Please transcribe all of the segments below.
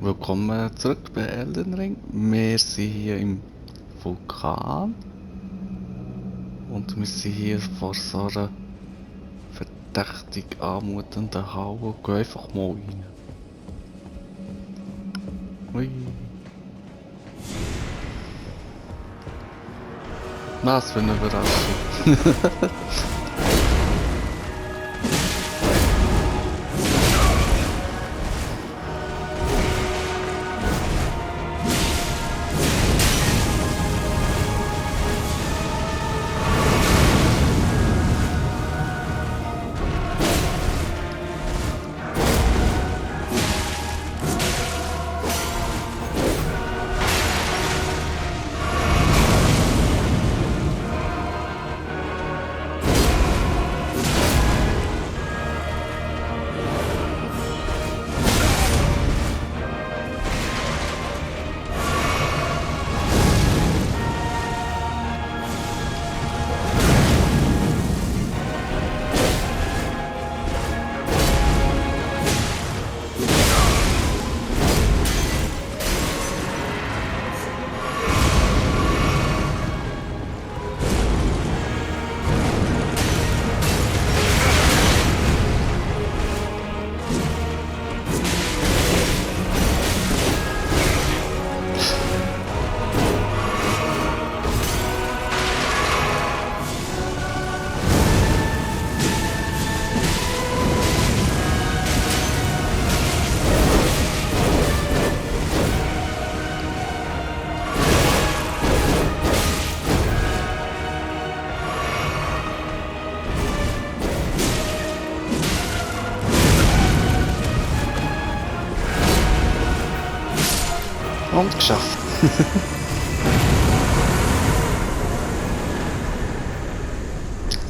Willkommen zurück bei Elden Ring. Wir sind hier im Vulkan und wir sind hier vor so einer verdächtig anmutenden Halle und gehen einfach mal rein. Ui. Was für eine Überraschung. Und geschafft.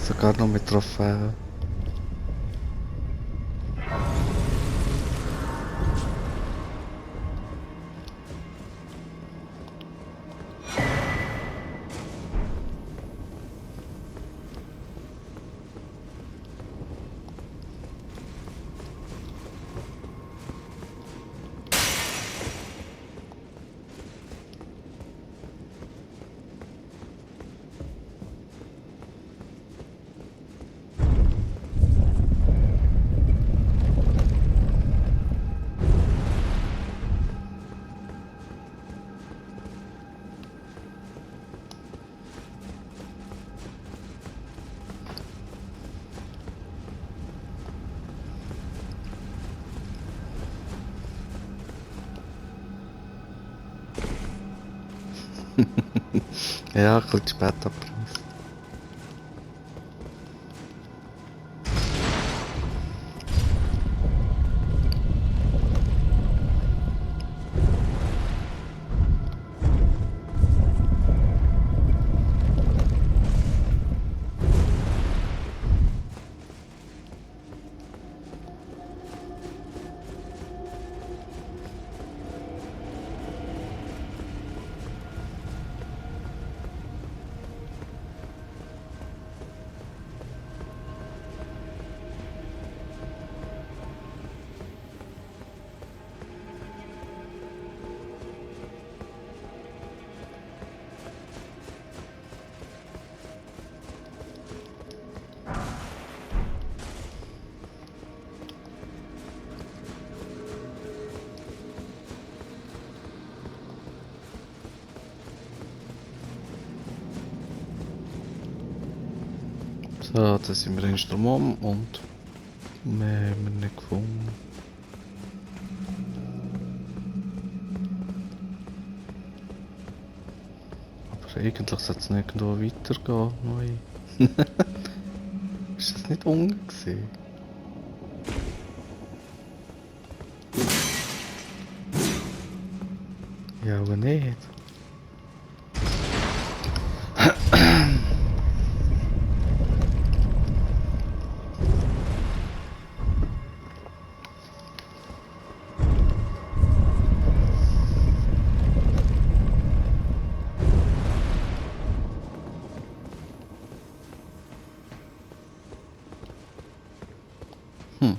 Sogar noch mit Trophäen. Ja, ein bisschen spät abgebremst. So, da sind wir in Strom und mehr haben wir nicht gefunden. Aber eigentlich sollte es nirgendwo weitergehen. Neu. Ist das nicht unten gewesen? Ja, aber nicht. Hm.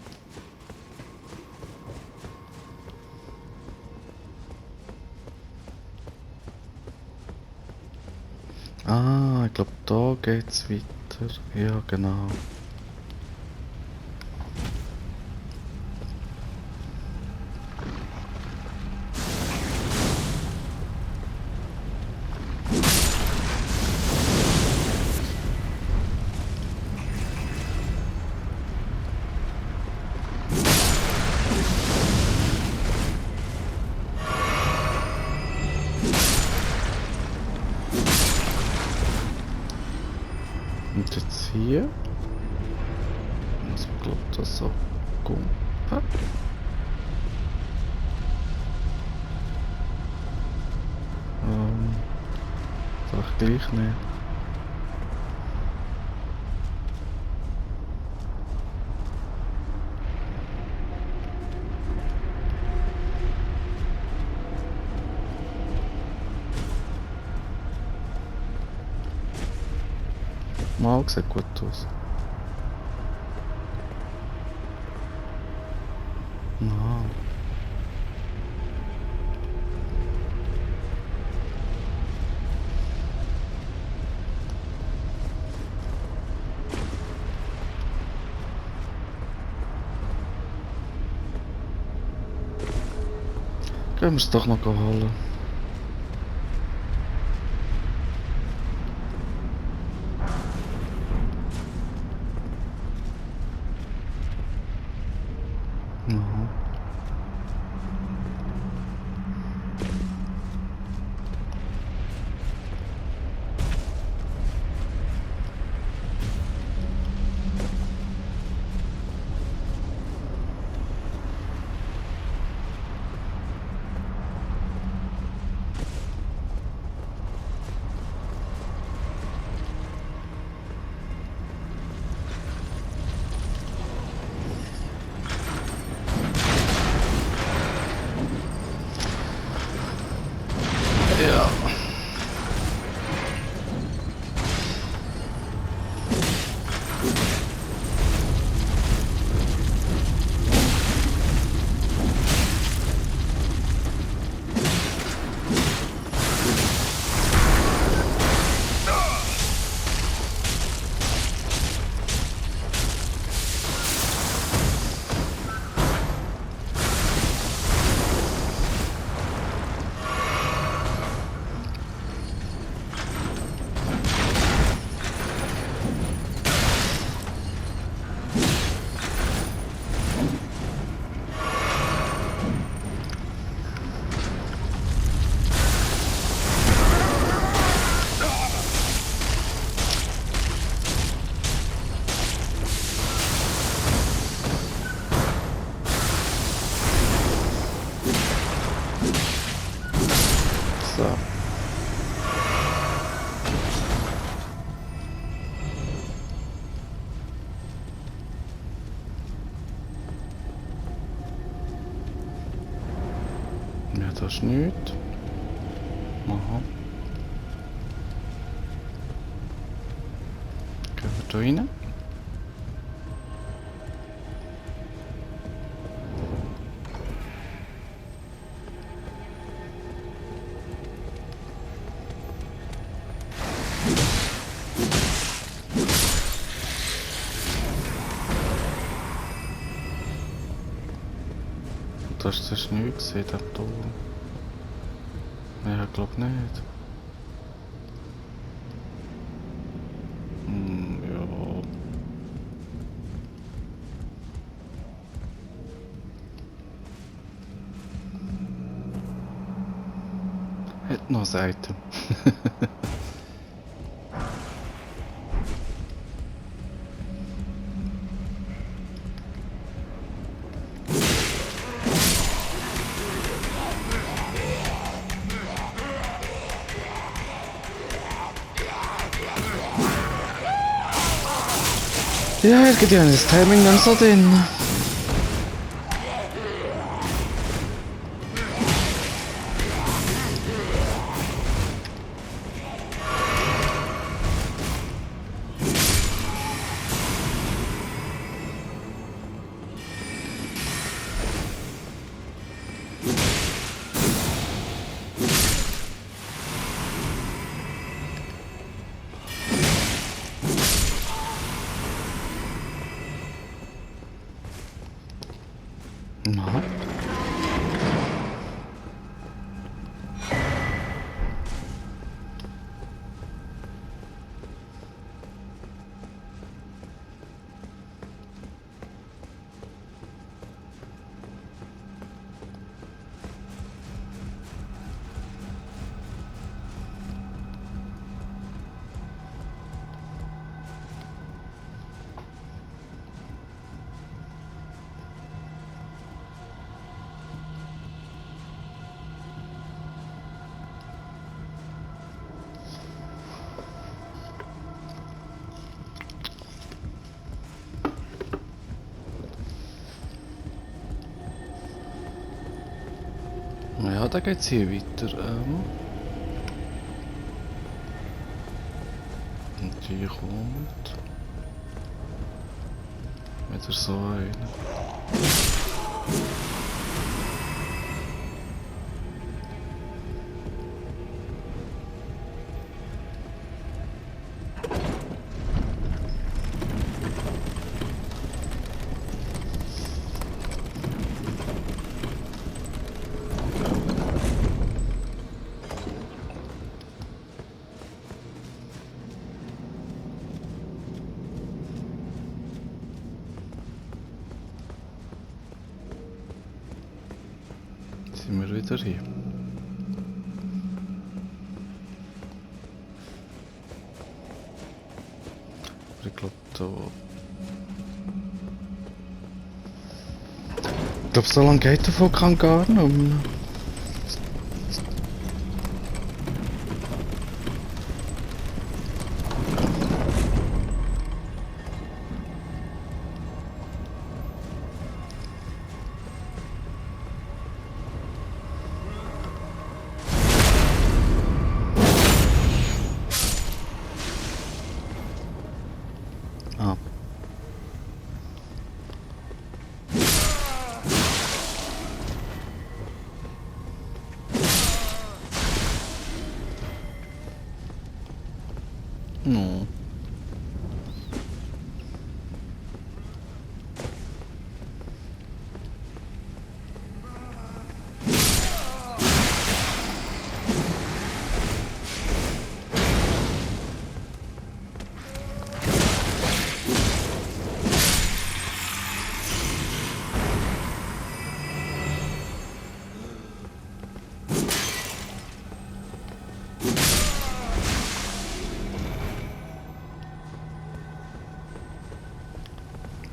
Ah, ich glaube, da geht's weiter. Ja, genau. Und jetzt hier. Also, ich glaube, das so Gumpen. Vielleicht gleich nicht. Mal sieht gut aus. Ah. Gehen wir es doch noch holen. Aha. Ja. So. Ja, das ist nichts. Aha. Gehen wir da rein. Du hast zuerst nichts gesehen, der Turm. Ja, ich glaube nicht. Ja. Hat noch ein Item. Ja, irgendwie habe ich das Timing nicht so drin. Ja, da geht's hier weiter. Und die kommt wieder so eine. Sind wir wieder hier. Ich glaube, ich glaube, so lange geht der Vulkan gar nicht mehr. Ah. No.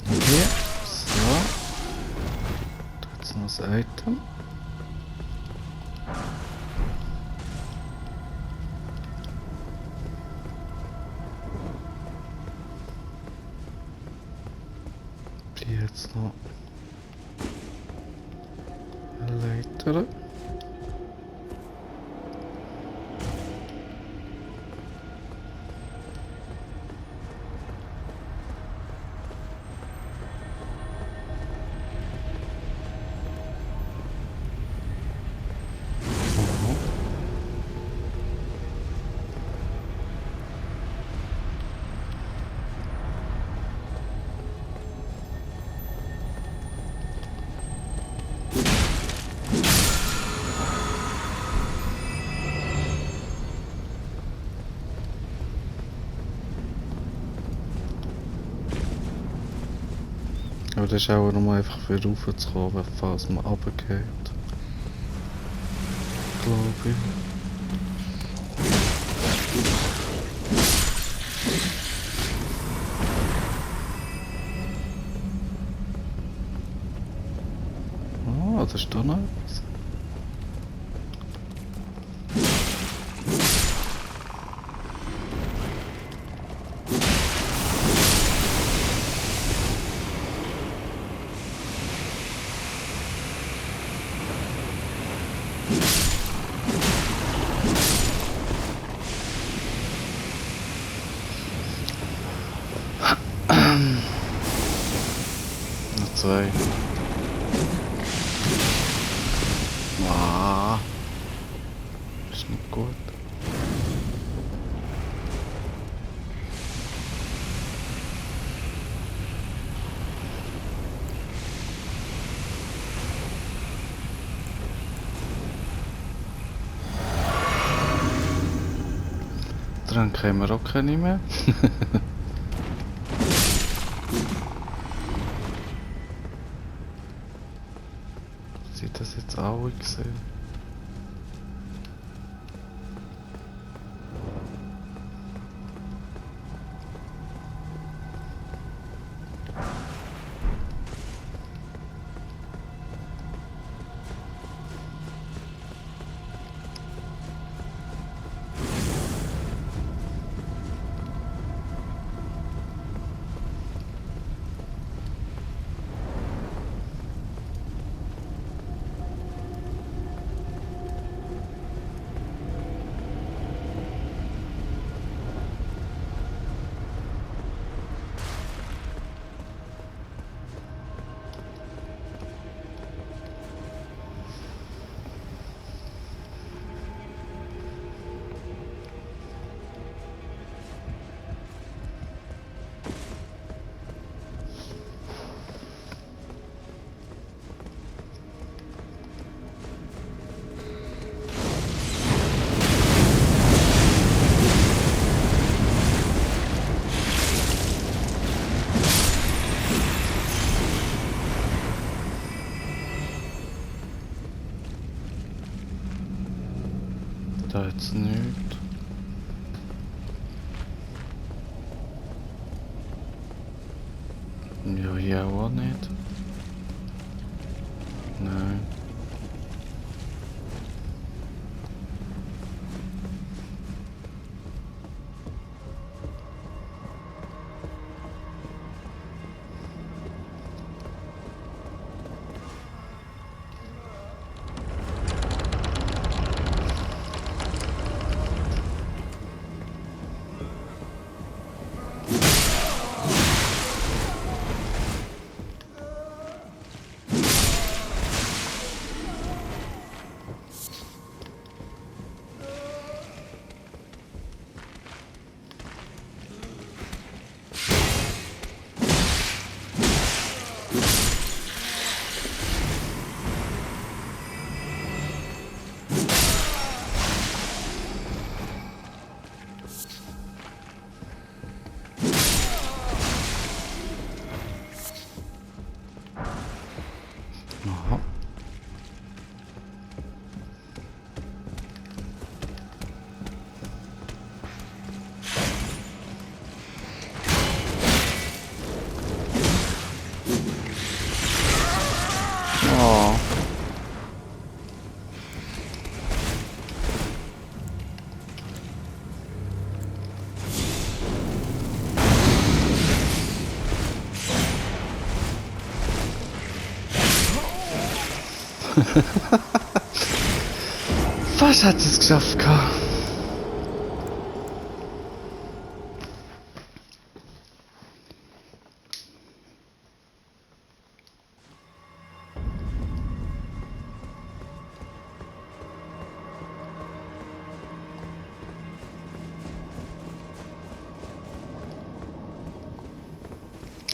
Hier. So. Da jetzt noch das Item. Die jetzt noch Leiter. Aber das ist auch nur einfach für raufzukommen, falls man runtergeht. Glaube ich. Ah, das ist da noch etwas. Noch zwei. Ah, ist nicht gut. Dann können wir auch keine mehr. Sieht das jetzt auch gesehen? da jetzt nicht. Ja, hier auch nicht. Nein. Aha. Oh. Fast hat es geschafft gehabt.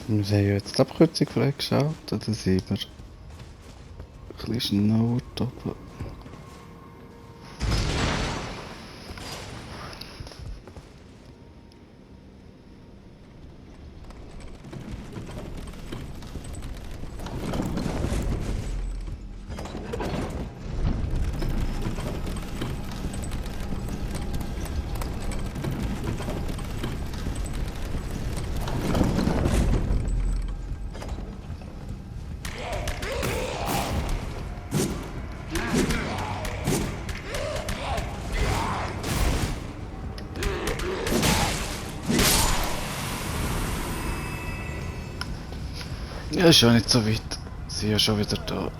Wir haben ja jetzt die Abkürzung freigeschaltet, da sind wir ein bisschen schneller oben. Ja, ist ja nicht so weit. Sie sind ja schon wieder da.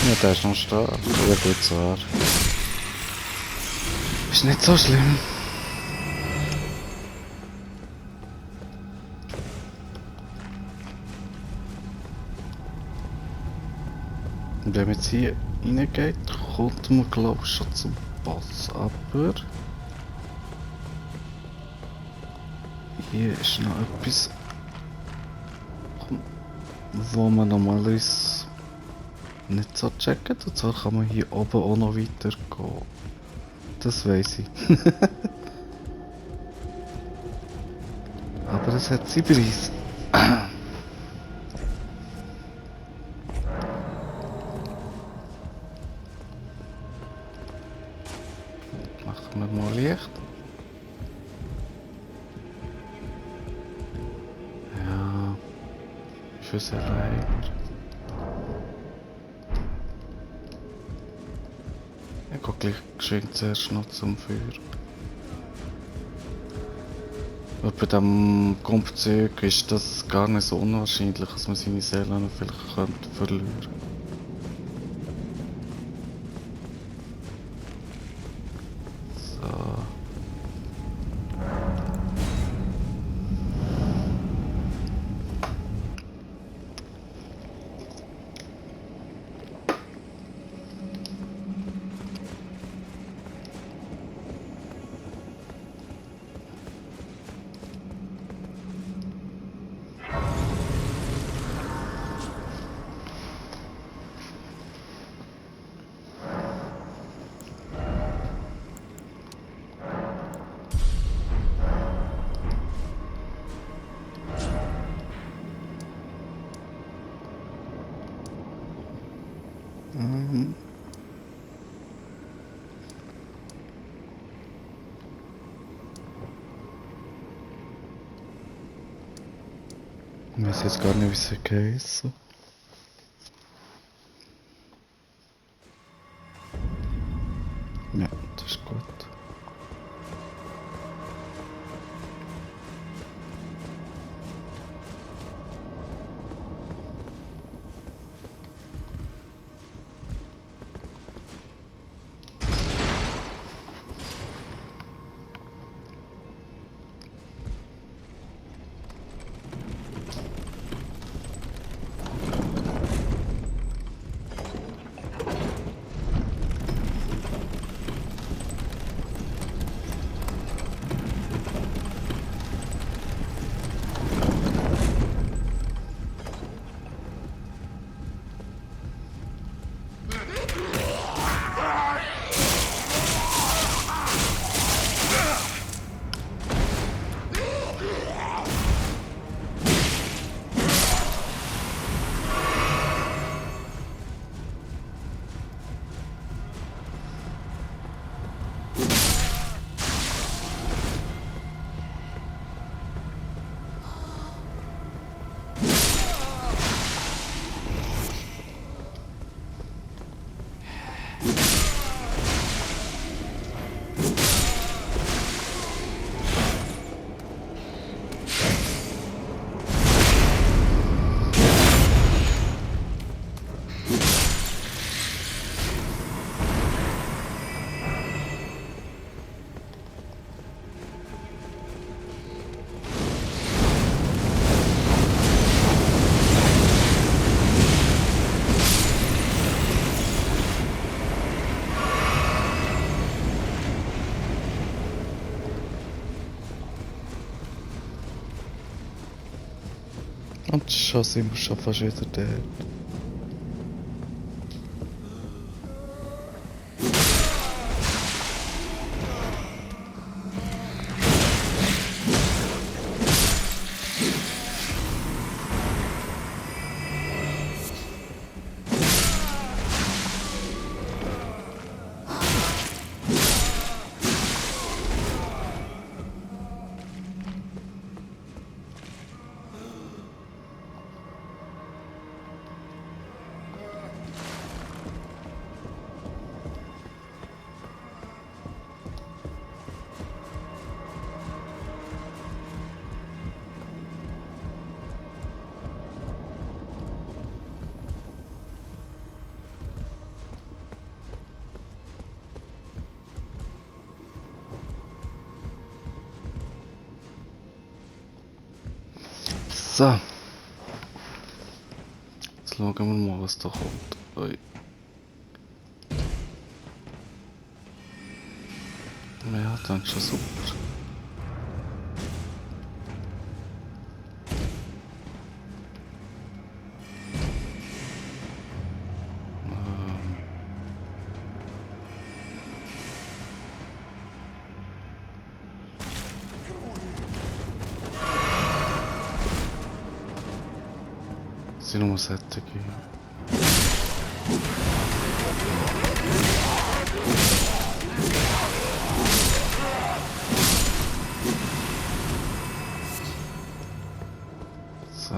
Ja, der ist noch stark. Ja gut, zwar. Ist nicht so schlimm. Und wenn man jetzt hier reingeht, kommt man glaube ich schon zum Boss, aber... Hier ist noch etwas, wo man normalerweise nicht so checken. Und zwar kann man hier oben auch noch weiter gehen. Das weiss ich. Aber es hat seinen Preis. Machen wir mal Licht. Ja, fürs allein. Ich gehe gleich geschwind zuerst noch zum Feuer. Und bei diesem Kampfzeug ist das gar nicht so unwahrscheinlich, dass man seine Seele noch vielleicht könnte verlieren. So. Ich weiß jetzt gar nicht, wie es geheißen. Ja, das ist gut. Und schon sind wir schon fast wieder dort. So. Jetzt schauen wir mal, was da kommt. Ui. Ja, dann schon super. Sie nur Sättige. So.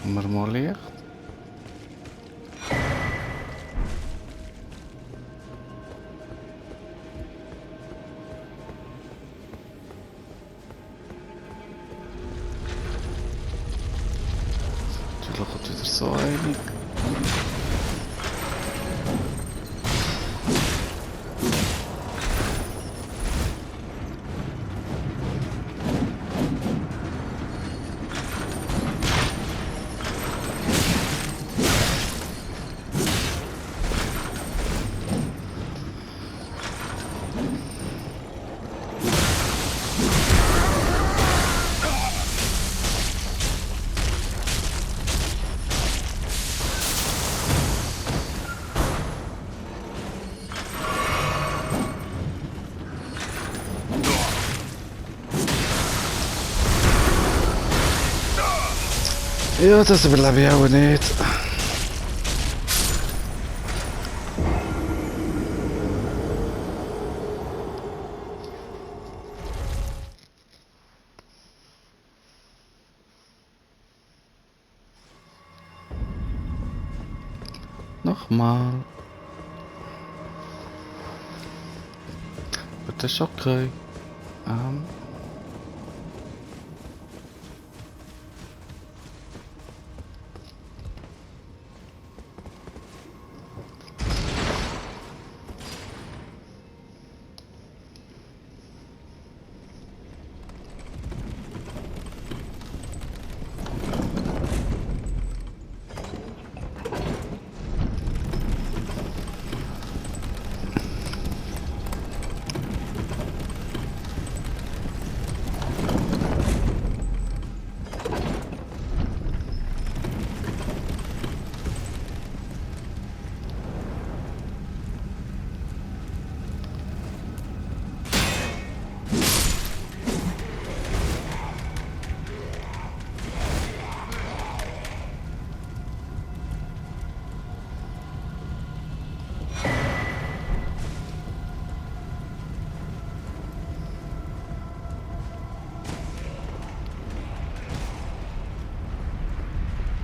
Kommen wir mal Licht. Natürlich kommt wieder so einig. Ja, das überlebe ich auch nicht. Nochmal. Aber das ist okay.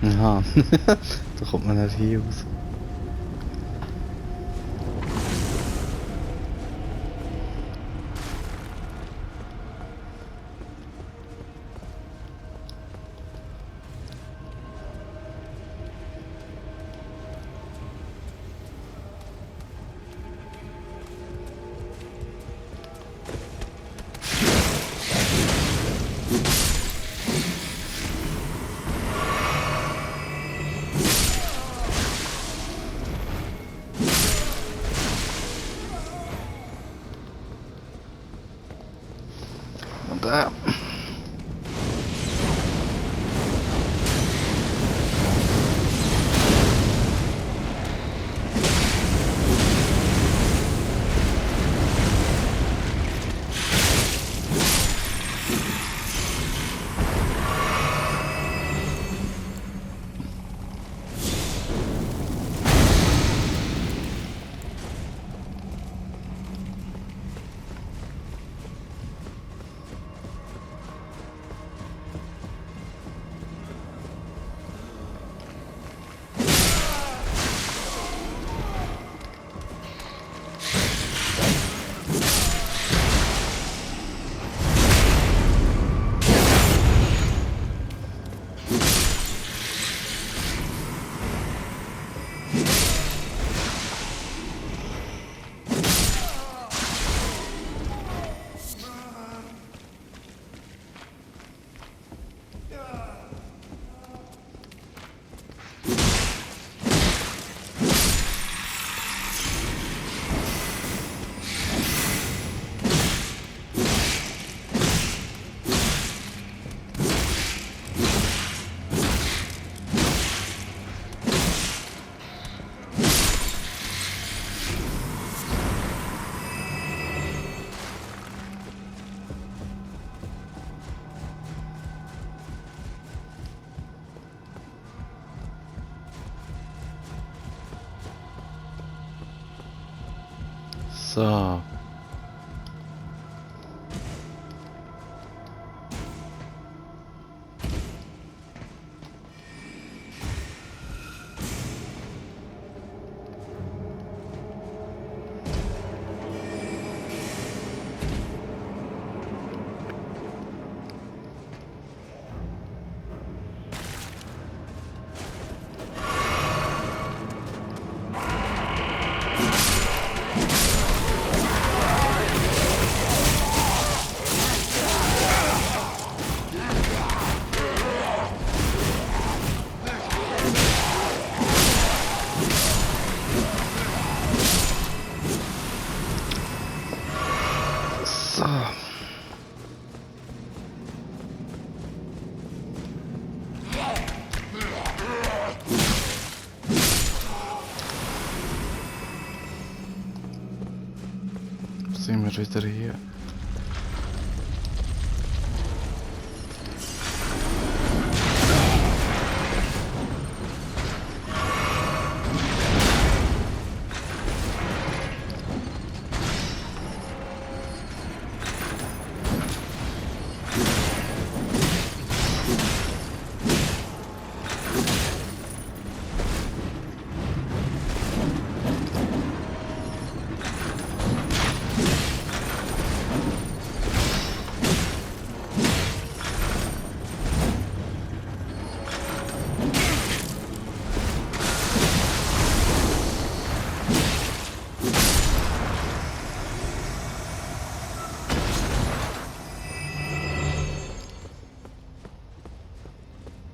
Aha, da kommt man nicht hier raus. So. So. Sind wir wieder hier?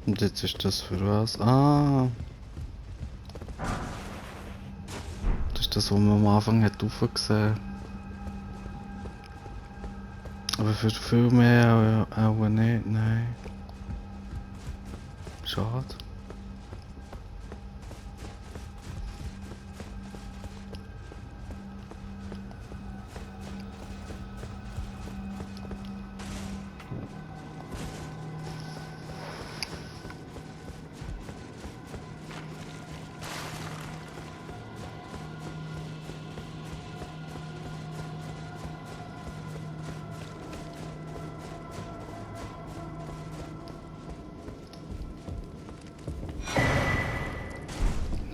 Und jetzt ist das für was? Ah! Das ist das, was man am Anfang hat gesehen. Aber für viel mehr auch nicht, nein. Schade.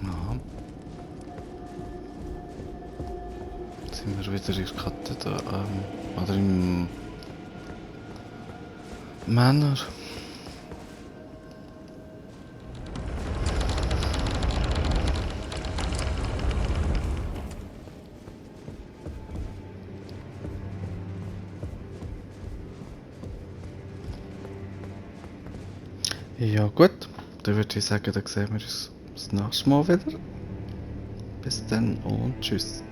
Ja. Jetzt sind wir wieder in Karte da, oder im Männer. Ja gut, dann würde ich sagen, dann sehen wir uns das nächste Mal wieder. Bis dann und tschüss.